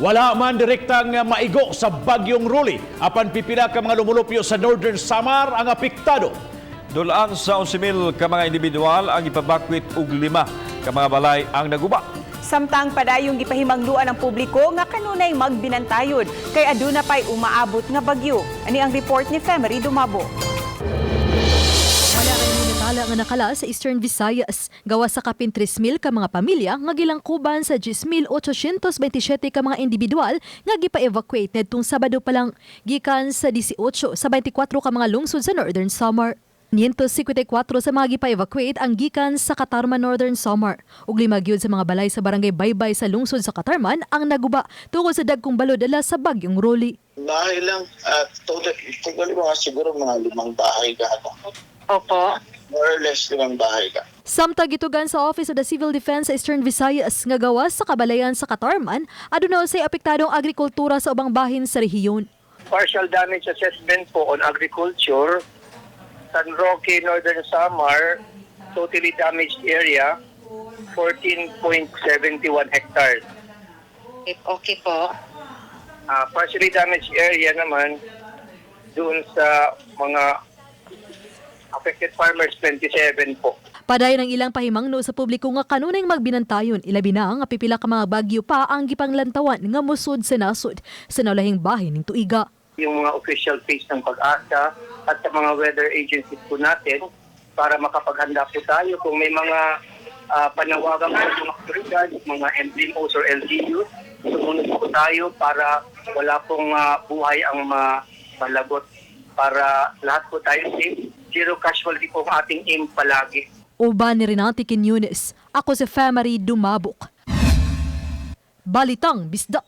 Wala man direktang maigo sa bagyong Rolly, apan pipila ka mga lumulupyo sa Northern Samar ang apektado. Dulaan sa 11,000 ka mga individual ang ipabakwit ug 5 ka mga balay ang naguba. Samtang padayong gipahimangluan ang publiko nga kanunay magbinantayod kay aduna pay umaabot nga bagyo. Ani ang report ni Femery Dumabo. Wala kay natala nga nakala sa Eastern Visayas. Gawa sa kapin 3,000 ka mga pamilya nga gilangkuban sa 10,827 ka mga individual nga gipa-evacuate ngadtong Sabado pa lang gikan sa 18 sa 24 ka mga lungsod sa Northern Samar. 554 sa mga gipa-evacuate ang gikan sa Catarman, Northern Samar. Ug 5 gyud sa mga balay sa barangay Baybay sa lungsod sa Catarman ang naguba tungod sa dagkong balod dala sa bagyong Rolly. Bahay lang at total, total mga siguro mga limang bahay ka ano. Opo. More or less limang bahay ka. Samtang gitugan sa Office of the Civil Defense sa Eastern Visayas nga gawas sa kabalayan sa Catarman, aduna usay apektadong agrikultura sa ubang bahin sa rehiyon. Partial damage assessment po on agriculture, San Roque, Northern Samar, totally damaged area, 14.71 hectares. Okay po. Partially damaged area naman doon sa mga affected farmers, 27 po. Padayon ang ilang pahimangno sa publiko nga kanunay magbinantayon, ilabi na nga pipila ka mga bagyo pa ang gipanglantawan nga mosud sa nasod sa naulahing bahin ning tuiga. Yung mga official page ng PAGASA at sa mga weather agencies po natin para makapaghanda po tayo kung may mga panawagan po sa mga otoridad, mga MDOs or LGUs, sumunod po tayo para wala pong buhay ang malagot para lahat po tayo safe. Zero casualty po ang ating aim palagi. Uban ni Renate Quiñones, ako si Femery Dumabok. Balitang Bisdak.